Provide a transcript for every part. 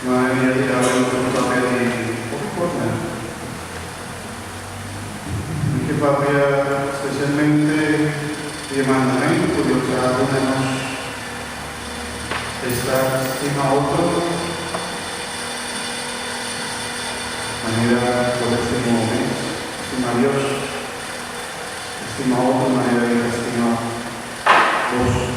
Maria di awe nos ta papia di hopi kosnan. Mi ke papia spesialmente di e mandamentu ku Dios a duna nos, esta stima otro manera bo ta stima bo mes, stima Dios, stima otro manera e ta stima boso.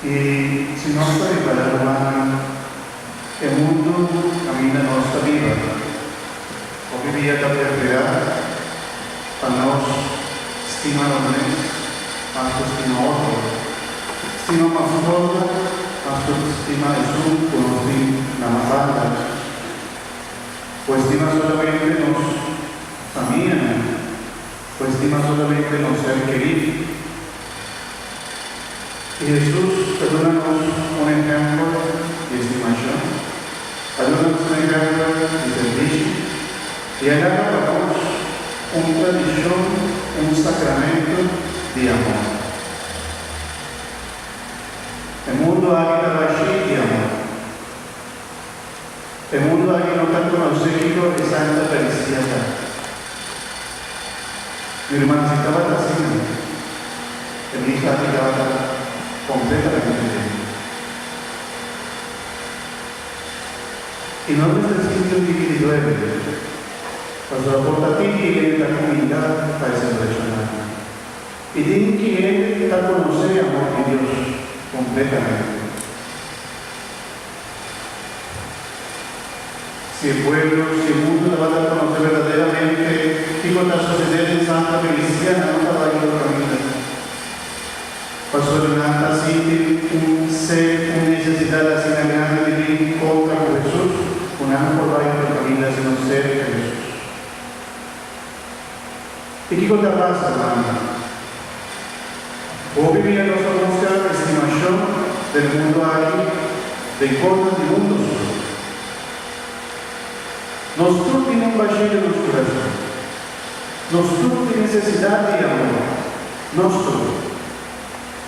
I si nos ta ripará, rumannan, e mundu kaminda nos ta biba, hopi bia ta preferá pa nos stima nos mes mas ku stima otro, stima mas forma mas ku stima esun ku nos tin na mas banda, o estima solamente nos famianan, o estima solamente nos ser kerí. I Hesus ta duna nos un ehèmpel di estimashon, a duna nos un ehèmpel di servisio, i a laga pa nos un tradishon, un sakramento di amor. E mundu aki ta bashí di amor. E mundu aki no ta konosé kiko e Santa Eukaristia ta. Mi ruman, si tabata asina, e misa aki tabata kompletamente diferente. I no mester sinti un tiki di duele, pasobra por ta tin ki hende ta kuminda pa e selebrashon aki. I tin ki hende ta konosé e amor di Dios kompletamente. Si e pueblo, si e mundu tabata konosé berdaderamente kiko ta sosodé den Santa Felisiana, no tabata otro kaminda. Pasobra nan ta sinti un sed, un nesesidat asina grandi di bin kontra ku Hesus, ku nan no por bai otro kaminda sino serka Hesus. I kiko ta pasa, rumannan? Hopi bia nos ta buska estimashon den e mundu aki den kosnan di mundu so. Nos tur tin un bashí den nos kurason. Nos tur tin nesesidat di amor. Nos tur.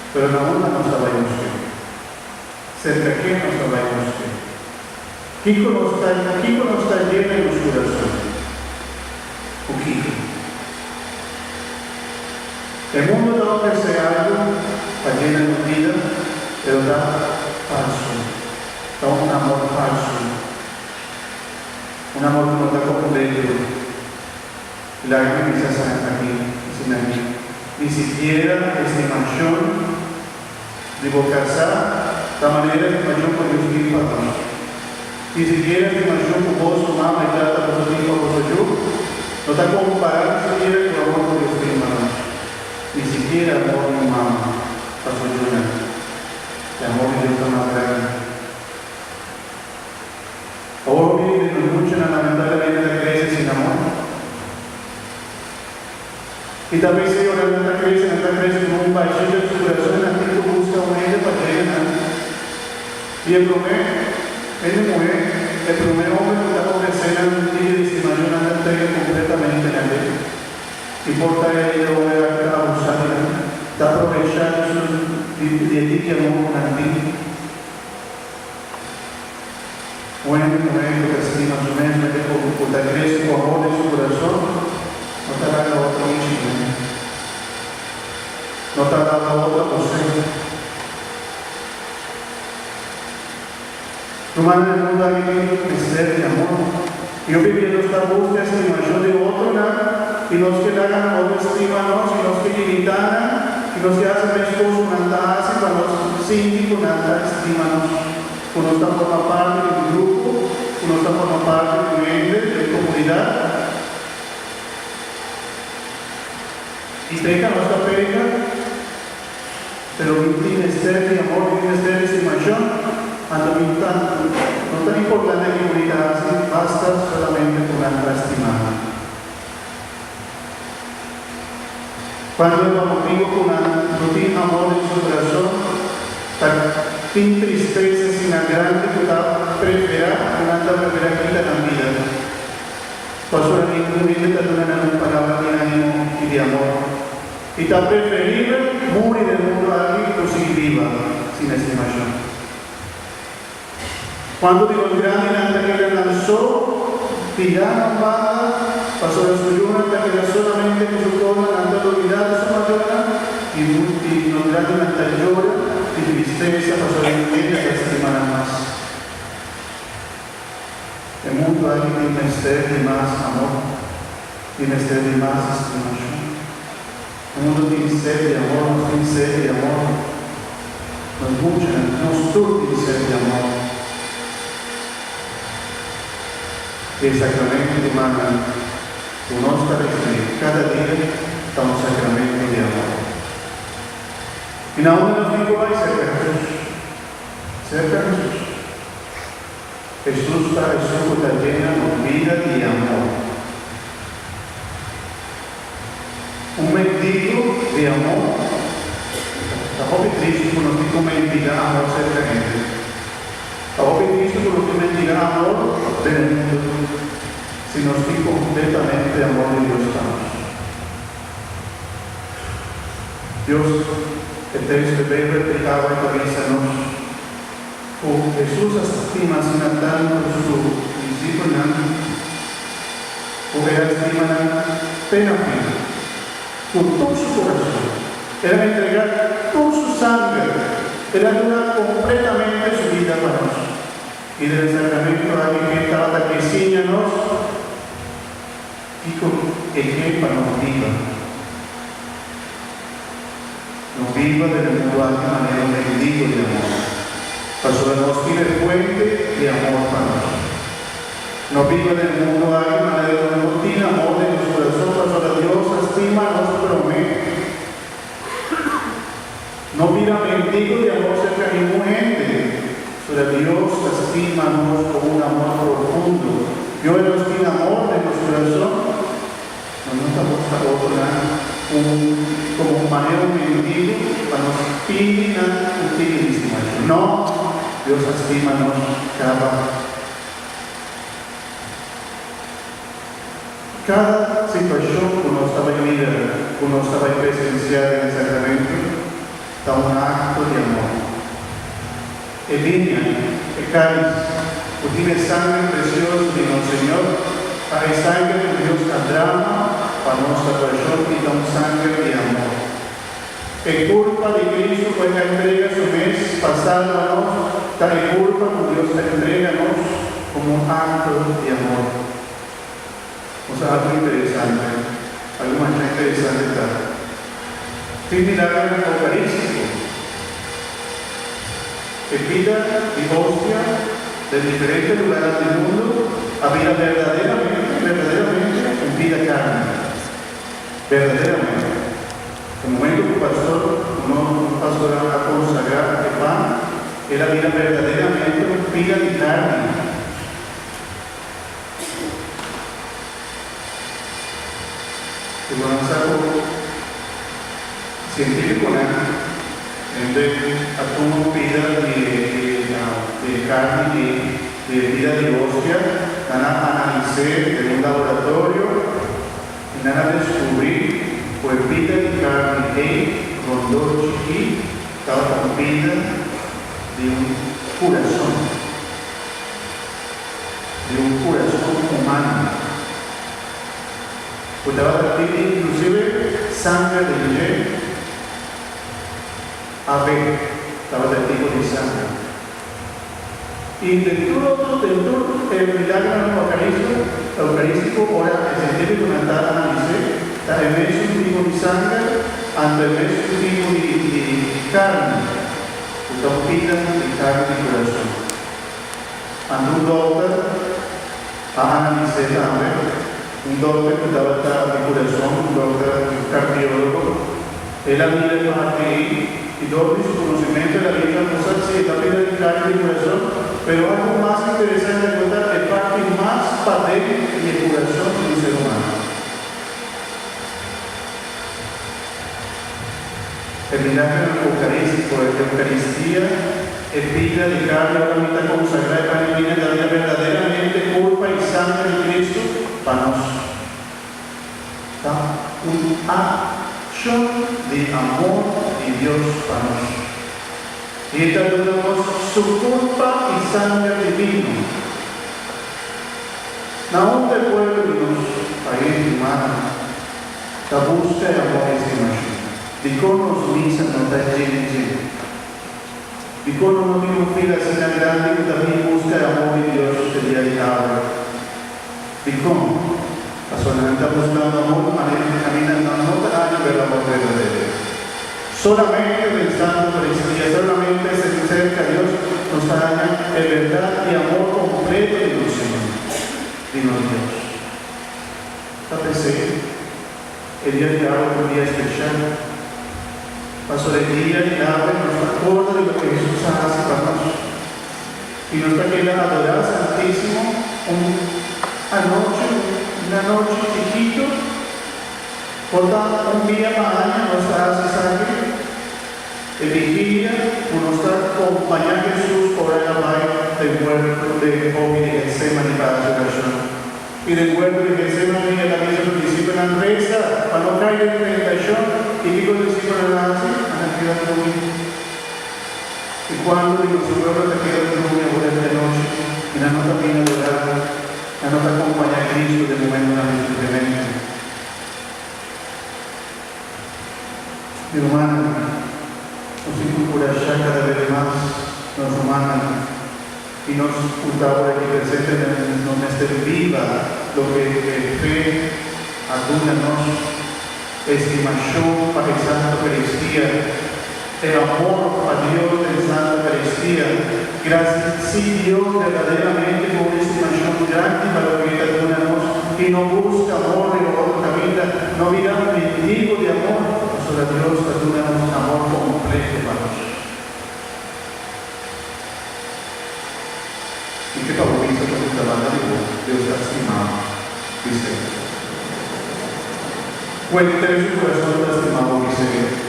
Pero na unda nos ta bai busk'é? Serka ken nos ta bai busk'é? Kiko nos ta kiko nos ta yena nos kurason? Ku kiko? E mundu ta ofresé algu pa yena nos bida, pero ta falsu. Ta un amor falsu. Un amor ku no ta kompleto. I laga mi bisa aki, asina aki, ni sikiera estimashon di bo kasá ta manera estimashon ku Dios tin pa nos. Ni sikiera estimashon ku boso mama i tata boso tin pa boso yu no ta kompará ni sikiera ku amor ku Dios tin pa nos. Ni sikiera amor di un mama pa su yunan. E amor di Dios ta mas grandi. Awor hopi di nos muchanan lamentablemente ta krese sin amor. I ta p'esei ora nan ta krese, nan ta krese ku un bashí den su kurason i nan tin ku buska un hende pa yega nan. I e promé hende muhé, e promé homber ku ta ofresé nan un tiki di estimashon nan ta entrega kompletamente na dje. I por ta e hende homber aki ta abusá di nan, ta aprovechá di su di e tiki amor ku nan tin. Un hende muhé ku ta stima su mes mester ku ta krese ku amor den su kurason, no ta laga otro mishi kuné. No ta laga otro abus'é. Rumannan, e mundu aki tin mester di amor. I hopi bia nos ta buska estimashon di otronan i nos ke laga nan otro estima nos i nos ke imitá nan i nos ke hasi meskos ku nan ta hasi pa nos sinti ku nan ta estima nos, ku nos ta forma parti di un grupo, ku nos ta forma parti di un hende, di un komunidat. I peka nos ta peka, pero mi tin mester di amor, mi tin mester di estimashon, anto mi ta no ta importante kiko mi ta hasi, basta solamente ku nan ta stima mi. Cuando e pa motibo cu nan no tin amor den su curason, ta tin tristesa asina grandi cu ta prefera cu nan ta prefera kita nan bida. Pasobra ningun hende ta duna nan un palabra di animo y di amor. Y ta preferibel muri den mundu aki cu sigui biba sin estimacion. Kuantu di nos grandinan ta keda nan so, tirá nan banda, pasobra su yunan ta keda solamente ku su kona, nan ta lubidá di su mayornan, i muchu di nos grandinan ta yora di tristesa pasobra niun hende ta stima nan mas. E mundu aki tin mester di mas amor, tin mester di mas stimashon. E mundu tin sed di amor, nos tin sed di amor. Nos muchanan, nos tur tin sed di amor. I e sacramento di mannan cu nos ta ricibi cada dia ta un sacramento di amor. I na unda nos tin cu bai? Cerca Jesus. Cerca Jesus. Hesus ta esun ku ta yena nos bida di amor. Un mendigo di amor ta hopi tristu ku nos tin ku mendiga amor serka hende. Ta hopi tristu ku nos tin mendiga amor den e mundu si nos tin kompletamente amor di Dios pa nos. Dios, e teksto e Beibel di awe ta bisa nos. Ku Hesus a stima asina tantu su disipelnan ku el a stima nan te na fin, ku tur su kurason. El a entregá tur su sanger, el a duna kompletamente su bida pa nos. I den e sakramento aki ke tabata ke siña nos kiko e ke pa nos biba. No biba den e mundu aki manera un mendigo di amor, pasobra nos tin e fuente di amor pa nos. No biba den e mundu aki manera un no tin amor den nos kurason, pasobra Dios a stima nos promé. No bira mendigo di amor serka ningun hende, pasobra Dios ta stima nos ku un amor profundo. Yoe nos tin amor den nos kurason. Nos no ta buska otronan un komo un manera un mendigu pa nos pidi nan un tiki di stimashon. No! Dios a stima nos kaba. Kada situashon ku nos ta bai mira, ku nos ta bai presensiá den e sakramentu, ta un akto di amor. E biña, e kális, ku tin e sangre presioso di nos Señor, ta e sangre ku Dios a drama pa nos salbashon i ta un sangre di amor. E kurpa di Kristu ku e a entrega su mes pa salba nos ta e kurpa ku Dios a entrega nos komo un akto di amor. Un sa algu interesante, algu masha interesante ta, tin milagernan eukarístiko. E bida di hostia den diferente lugarnan di mundu a bira berdaderamente, berdaderamente un bida karni. Berdaderamente. E momento ku pastor, ku nos, un pastor a konsagrá e pan, el a bira berdaderamente un bida di karni. E bo nan sa ku sientífikonan hende a tuma un pida di e karni di e pida di hostia, nan a analis'é den un laboratorio i nan a deskubrí ku e pida di karni ei rondó chikí tabata un pida di un kurason. Di un kurason humano ku tabata tin inklusive sanger den dje, AB tabata e tipo di sanger. I den tur otro, den tur e milagronan eukarístiko, ora e sientífikonan ta analis'é, ta e mesun tipo di sanger, anto e mesun tipo di karni ku ta un pida di karni di kurason. Anto un dokter a analis'é tambe, un dokter ku tabata di kurason, un dokter kardiólogo. El a mira e parti ei i dor di su konosimentu el a bisa, Bo sa si e ta bira di karni di kurason, pero algu mas interesante ku ta e parti mas paden di e kurason di un ser humano. E milagernan eukarístiko, e Eukaristia, e bida di karni ora mi ta konsagrá e pan i bina ta bira berdaderamente kurpa i sangre di Kristu pa nos. Ta un akshon di amor di Dios pa nos. I e ta duna nos su kurpa i sanger divino. Na unda e pueblo di nos pais humano ta buska e amor i stimashon? Dikon nos misa no ta djene djene? Dikon no no tin un fila asina grandi ku ta bin buska e amor di Dios e dia di awe? Dikon? Pasobra nan ta buskando amor ku manera di kaminda nan no ta haña bel amor berdadero. Solamente den Santa Eucaristia, solamente serka Dios nos ta haña e bèrdat i amor kompleto di nos Señor, di nos Dios. Ta p'esei e dia di awe ta un dia spesial, pasobra e dia di awe nos ta korda di loke Hesus a hasi pa nos i nos ta keda adorá Santísimo un anochi, un anochi chikitu. Por ta un bia pa aña nos ta hasi esaki, e vigilia ku nos ta kompañá Hesus ora el a bai den huerto den hopi di Getsemani pa hasi orashon. I den huerto di Getsemani el a bisa su disipelnan, Resa pa no kai den tentashon. I kiko e disipelnan a hasi? Nan a keda drumi. I kuantu di nos pueblo ta keda drumi awor e anochi i nan no ta bini adorá, nan no ta kompañá Kristu den momentunan di sufrimentu? Mi rumannan, nos tin ku kurashá kada bes mas nos rumannan i nos ku ta awor aki presente no mester biba loke e fe a duna nos, e estimashon pa e Santa Eukaristia, e amor pa Dios den Santa Eukaristia. Grasisí Dios berdaderamente ku un estimashon grandi pa loke e ta duna nos i no buska amor riba otro kaminda, no bira un mendigo di amor, pasobra Dios ta duna nos amor kompleto pa nos. I ke pa bo bisa ku ta banda di bo, Dios ta stima bo, bis'é. Ku henter su kurason ta stima bo, bis'é.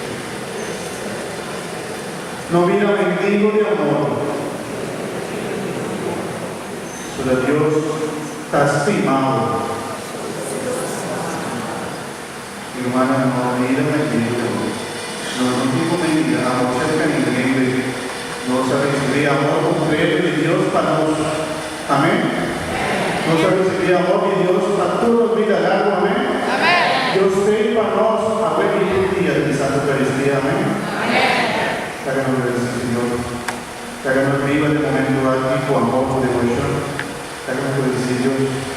No bira mendigo di amor. Pasobra Dios ta stima bo. Mi rumannan, no bira mendigo di amor. Nos no tin ku mendiga amor serka ningun hende. Nos a risibí amor kompleto di Dios pa nos. Amén. Nos a risibí amor di Dios pa tur nos bida largu. Amén. Dios t'ei pa nos awe i tur dia den Santa Eucaristia. Amén. Laga nos gradisí Señor. Laga nos biba den momentu aki ku amor, ku deboshon. Laga nos gradisí Dios.